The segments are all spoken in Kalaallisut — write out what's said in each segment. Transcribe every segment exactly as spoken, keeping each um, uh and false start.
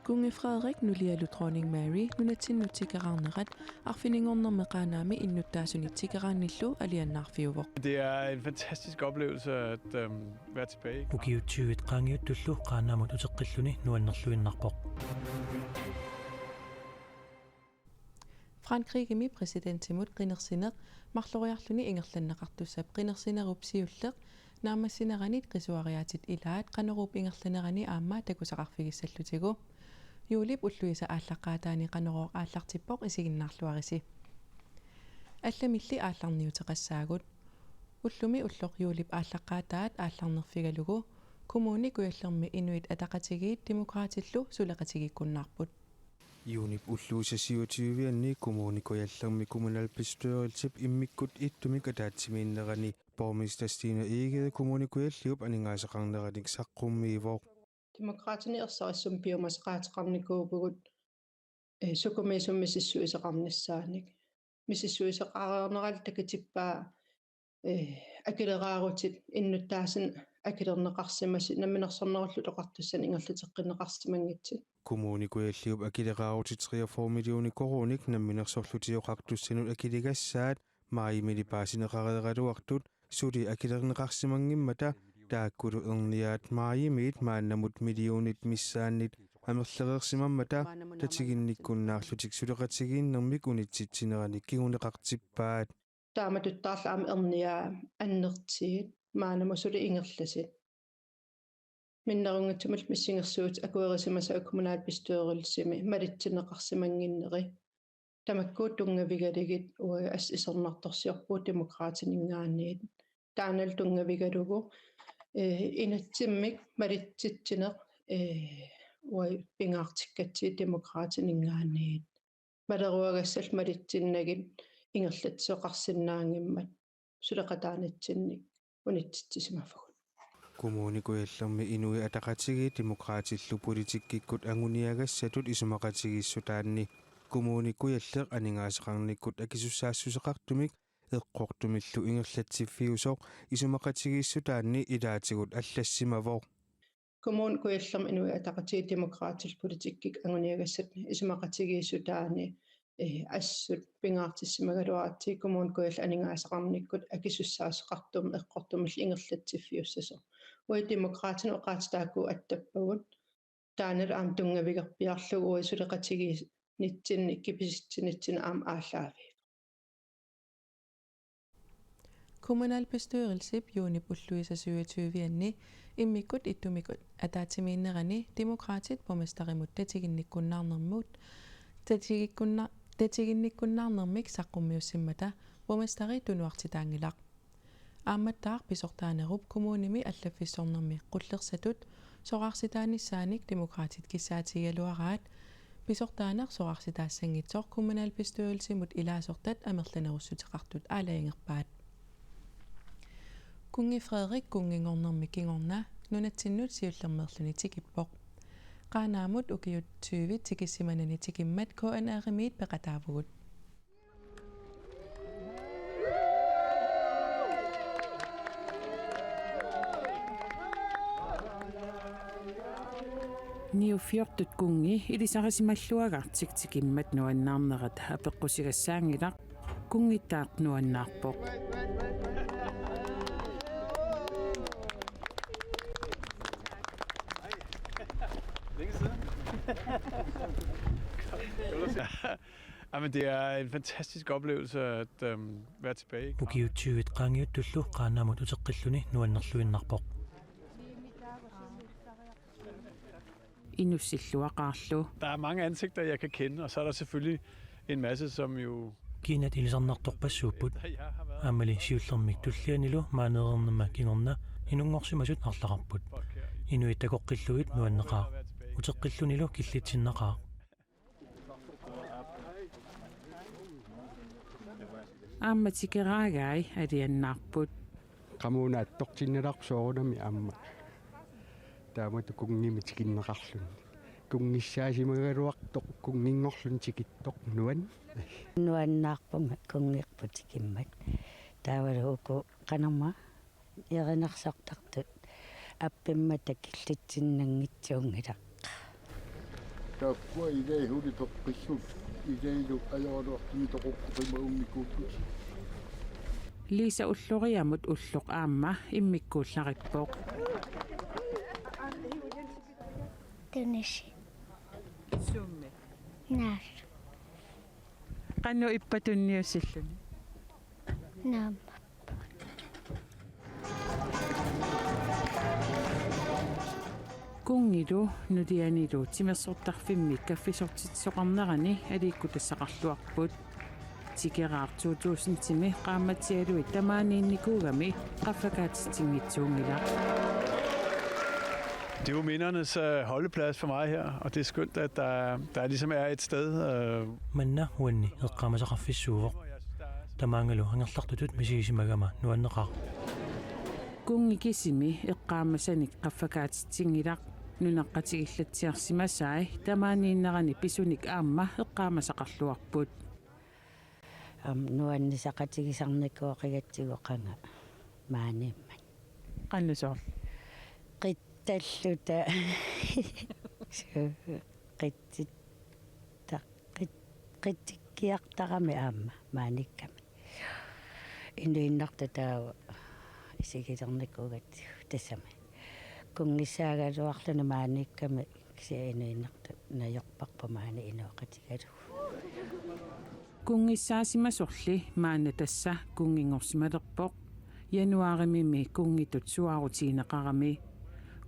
Kunngi Frederik nulialu Dronning Mary nunatsinnut tikeraarnerat arfininngornermi Qaanaami innuttaasunit tikeraannillu alianaarfiuvoq. Det er en fantastisk oplevelse at øhm, være tilbage. Ukiut tyve qaangiuttullu Qaanaamut uteqqilluni nuannerluinnarpoq. Frankrigimi præsidentimut qinersineq marloriarluni ingerlanneqartussap qinersinerup siulleq naammassineranit qisuariaatit ilaat Qanoruup ingerlanerani aamma takusaqarfigissallutigu. Juulip ulluisa aallaqqaataani Qanorooq aallartippoq, isiginnaarluarisi. Allamilli aallarniuteqassaagut. Ullumi ulloq juulip aallaqqaataat aallarnerfigalugu Kommune Kujallermi Inuit Ataqatigiit Demokraatillu suleqatigiikkunnaarput. Juunip ulluisa syvogtyve-anni Kommune Kujallermi kommunalbestyrelsip immikkut ittumik ataatsimiinnerani borgmester Stine Egede Kommune Kujalliup aningaasaqarneranik saqqummiivoq. Demokraatini ersarissumik piumasaqaateqarnikuuvugut, eh, sukumiisumik misissuisoqarnissaanik. Misissuisoqareernerali takutippaa, eh, akileraarutit innuttaasunik akilerneqarsimasut Namminersornerullutik Oqartussanut ingerlateqqinneqarsimanngitsut. Kommune Kujalliup akileraarutit treogfyrre millioner koruuninik Namminersorlutik Oqartussanut akiligassaat maajimili paasineqareeraluartut suli akilerneqarsimanngimmata, taakkulu erniaat maajimiit maannamut millionit missaanniit amerlereersimammata tatiginnikkunnaarlutik suleqatigiinnermik unitsitsineranik kinguneqartippaat. Taamatuttaarlu aamma erniaat annertuut maannamut suli ingerlasut. Minnerunngitsumillu missingersuutit akuerisimasaat kommunalbestyrelsimi malitsinneqarsimannginneri. Tamakku tunngavigalugit uagut assut isornartorsiorpugut Demokraatininngaanniit. Taannalu tunngavigalugu, eh, inatsimmik malitsitsineq, eh, uagut pingaartikkatsigu Demokraatininngaanniit. Maleruagassallu malitsinnagit ingerlatsisoqarsinnaanngimmat suleqataanitsinnik unitsitsisimavugut. Kommune Kujallermi Inuit Ataqatigiit Demokraatillu politikkikkut anguniagassatut isumaqatigiissutaanni Kommune Kujalleq aningaasaqarnikkut akisussaassuseqartumik eqqortumillu ingerlatsiffiusoq isumaqatigiissutaanni ilaatigut allassimavoq. Kommune Kujallermi Inuit Ataqatigiit Demokraatillu politikkikkut anguniagassatut isumaqatigiissutaanni, eh, assut pingaartissimagaluaratsigit Kommune Kujalleq aningaasaqarnikkut akisussaasoqartumik eqqortumillu ingerlatsiffiussasoq. Uagut Demokraatinit oqaatsit taakku attappagut. Taannalu aamma tunngavigerpiarlugu uagut suleqatigiinnitsinni kipisitsinitsinni aamma aallaaviuvoq. Kommunalbestyrelsip juunip ulluisa syvogtyve-anni immikkut ittumik ataatsimiinnerani Demokraatit borgmesterimut tatiginnikkunnaarnermut, tatigikkunna-, tatiginnikkunnaarnermik saqqummiussimmata borgmesteri tunuartitaanngilaq. Aammattaaq pisortaanerup kommunimi allaffissornermi qullersatut soraarsitaanissaanik Demokraatit kissaatigigaluaraat, pisortaaneq soraarsitaassanngitsoq kommunalbestyrelsimut ilaasortat amerlanerussuteqartut aalajangerpaat. Kunngi Frederik kunnginngornermi kingorna nunatsinnut siullermeerluni tikippoq. Qaanaamut ukiut tyve tikissimanani tikimmat K N R-imiit peqataavugut. Niuffiortut kunngi ilisarisimalluagartik tikimmat nuannaarnerat apeqqusigassaanngilaq kunngittaaq nuannaarpoq. Længe siden. Jamen, det er en fantastisk oplevelse at øhm, være tilbage i Ukiut tyve qaangiuttullu Qaanaamut uteqqilluni nuannerluinnarpoq. Inussilluaqaarlu. Der er mange ansigter, jeg kan kende, og så er der selvfølgelig en masse, som jo Kiinat ilisarnartorpassuupput. Aammali siullermik tullianilu maaneereernama kingorna inunngorsimasut arlaqarput. Inuit takoqqillugit nuanneqaaq. Uteqqillunilu killitsinnaqaaq. Aamma tikeraagaat alianaarput. Qamuuna attortinnilaarpoq soorunami aamma. Taamatut kunngimik tikinneqarluni. Kunngissaasimagaluartoq, kunnginngorluni tikittoq nuann. Nuannaarpunga kunngerput tikimmat. Taavalu uku qanormaa erinarsortartut appimmata killitsinnanngitsuunngilaq. Taakkua ilai huli toqqissut ilailu ajoraluartumik toqukkuqimagunnikuupput. Lisa ulloriamut ulloq aamma immikkuullarippoq. Tunisi. Summi. Naas. Qanoq ippa tunniussilluni? Naamma. Kunngilu nulianilu timersortarfimmi kaffisortitsisoqarnerani aliikkutassaqarluarput. Tikeraaq to tusindimi qaammatialuit tamaaniinnikuugami qaffakaatitsinngitsuunngilaq. Det er jo mindernes øh, holdeplads for mig her, og det er skønt, at der, der ligesom er et sted. Øh. Manna uanni eqqaamasaqarfissuuvoq. Tamaangalu angerlartutut misigisimagama nuanneqaaq. Kunngi kisimi eqqaamasanik qaffakaatitsinngilaat, nunaqqatigilaatsiarsimasai tamaaniinnerani pisunik aamma eqqaamasaqarluarput. Am nuannisaqatigisarnikuugatsigu qanga maaniimmat. Qanoq soorlu? Qittalluta. Qitsit- ta- qit- qitsikkiartarami aamma maaniikkami. Inuinnartut taava isigilernikuugatsigu tassami. Kunngissaagaluarluni maaniikkami kisianni inuinnartut najorparput maani inooqatigalugu. Kunngissaasimasorli maanna tassa kunnginngorsimalerpoq. Januaarimimi kunngitut suaarutigineqarami.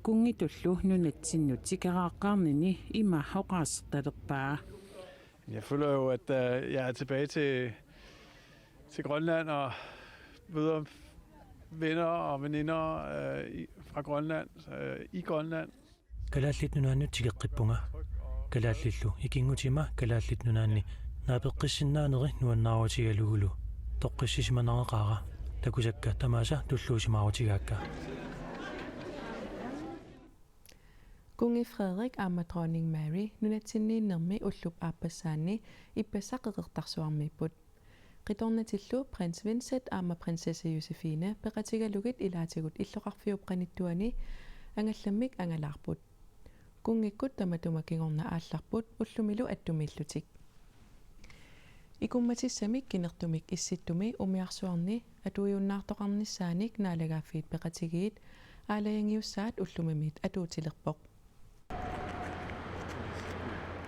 Kunngitullu nunatsinnut tikeraaqqaarnini ima oqaasertalerpaa. Jeg føler jo, at øh, jeg er tilbage til, til Grønland og møder venner og veninder øh, i, fra Grønland, øh, i Grønland. Kalaallit Nunaannut tikeqqippunga. Kalaallillu ikinngutima Kalaallit Nunaanni naapeqqissinnaaneri nuannaarutigalugulu toqqissisimaneqaara, takusakka tamaasa tulluusimaarutigaakka. Kunngi Frederik aamma dronning Mary nunatsinniinnermi ullup aappassaanni ippassaq Qeqertarsuarmiipput. Qitornatillu prins Vincent aamma prinsesse Josephine peqatigalugit ilaatigut illoqarfiup qanittuani angallammik angalaarput. Kunngikkut tamatuma kingorna aallarput ullumilu attumiillutik. Ikummatissamik kinertumik Issittumi umiarsuarni atuiunnaartoqarnissaanik Naalagaaffiit Peqatigiit aalajangiussaat ullumimit atuutilerpoq.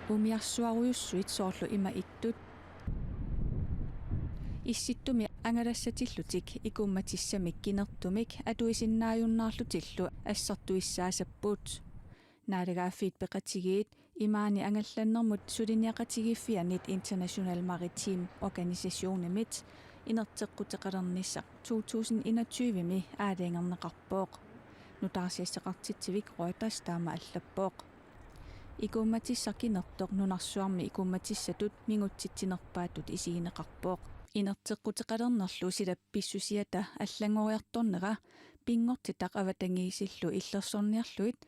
Umiarsuarujussuit soorlu ima ittut. Issittumi angalassatillutik ikummatissamik kinertumik atuisinnaajunnaarlutillu assertuissaasapput. Naalagaaffiit Peqatigiit imaani angallannermut suliniaqatigiiffiannit International Maritime Organisationimit inerteqquteqalernissaq to tusind enogtyve-mi aalajangerneqarpoq. Nutaarsiassaqartitsivik Reuters taama allappoq. Ikummatissaq kinertoq nunarsuarmi ikummatissatut mingutsitsinerpaatut isigineqarpoq. Inerteqquteqalernerlu silap pissusiata allanngoriartornera pinngortitaq avatangiisillu illersorniarlugit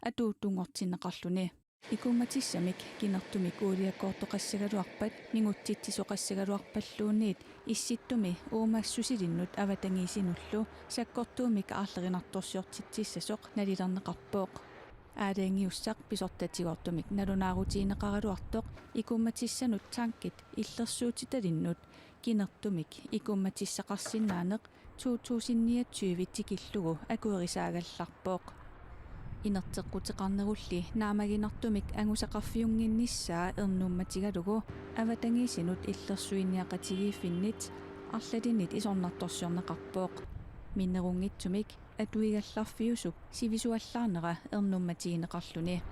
atuuttunngortinneqarluni. Ikummatissamik kinertumik uuliakoortoqassagaluarpat mingutsitsisoqassagaluarpalluunniit Issittumi uumassusilinnut avatangiisinullu sakkortuumik aarlerinartorsiortitsissasoq nalilerneqarpoq. Aalajangiussaq pisortatigoortumik nalunaarutigineqaraluartoq ikummatissanut tankit illersuutitalinnut kinertumik ikummatissaqarsinnaaneq to tusind niogtyve tikillugu akuerisaagallarpoq. Inerteqquteqarnerulli naammaginartumik angusaqarfiunnginnissaa ernummatigalugu avatangiisinut illersuiniaqatigiiffinnit arlalinnit isornartorsiorneqarpoq. Minnerunngitsumik atuigallarfiusup sivisuallaarnera ernummatigineqarluni.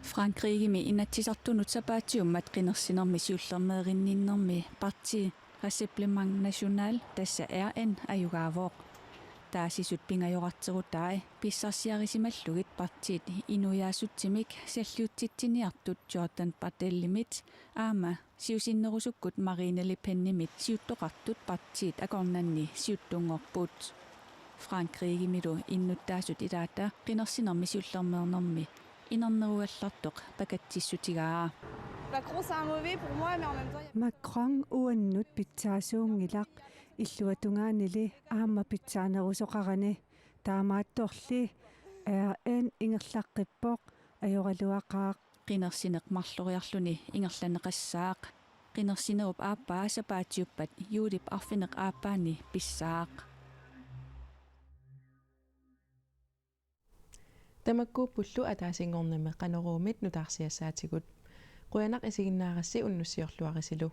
Frankrigimi inatsisartunut sapaatiummat qinersinermi siullermeerinninnermi Parti Rassemblement National, tassa R N, ajugaavoq. Taasisut pingajorarterutai pissarsiarisimallugit partiit inuiaassutsimik salliutsitsiniartut Jordan Bardelimit aamma siusinnerusukkut Marine Le Penimit siuttoqartut partiit akornanni siuttunngorput. Frankrigimilu innuttaasut ilaata qinersinermi siullermeernermi inernerugallartoq pakatsissutigaa. Macron, c'est un mauvais pour moi, mais en même temps, il y a Macron uannut pitsaasuunngilaq, Illuatungaanili aamma pitsaanerusoqarani, taamaattorli R N ingerlaqqippoq, ajoraluaqaaq. Qinersineq marloriarluni ingerlanneqassaaq. Qinersinerup aappaa sapaatiuppat juulip arfineq-aappaani pissaaq. Tamakkuuppullu ataasinngornermi Qanoruumit nutaarsiassaatigut. Qujanaq isiginnaarassi, unnussiorluarisilu.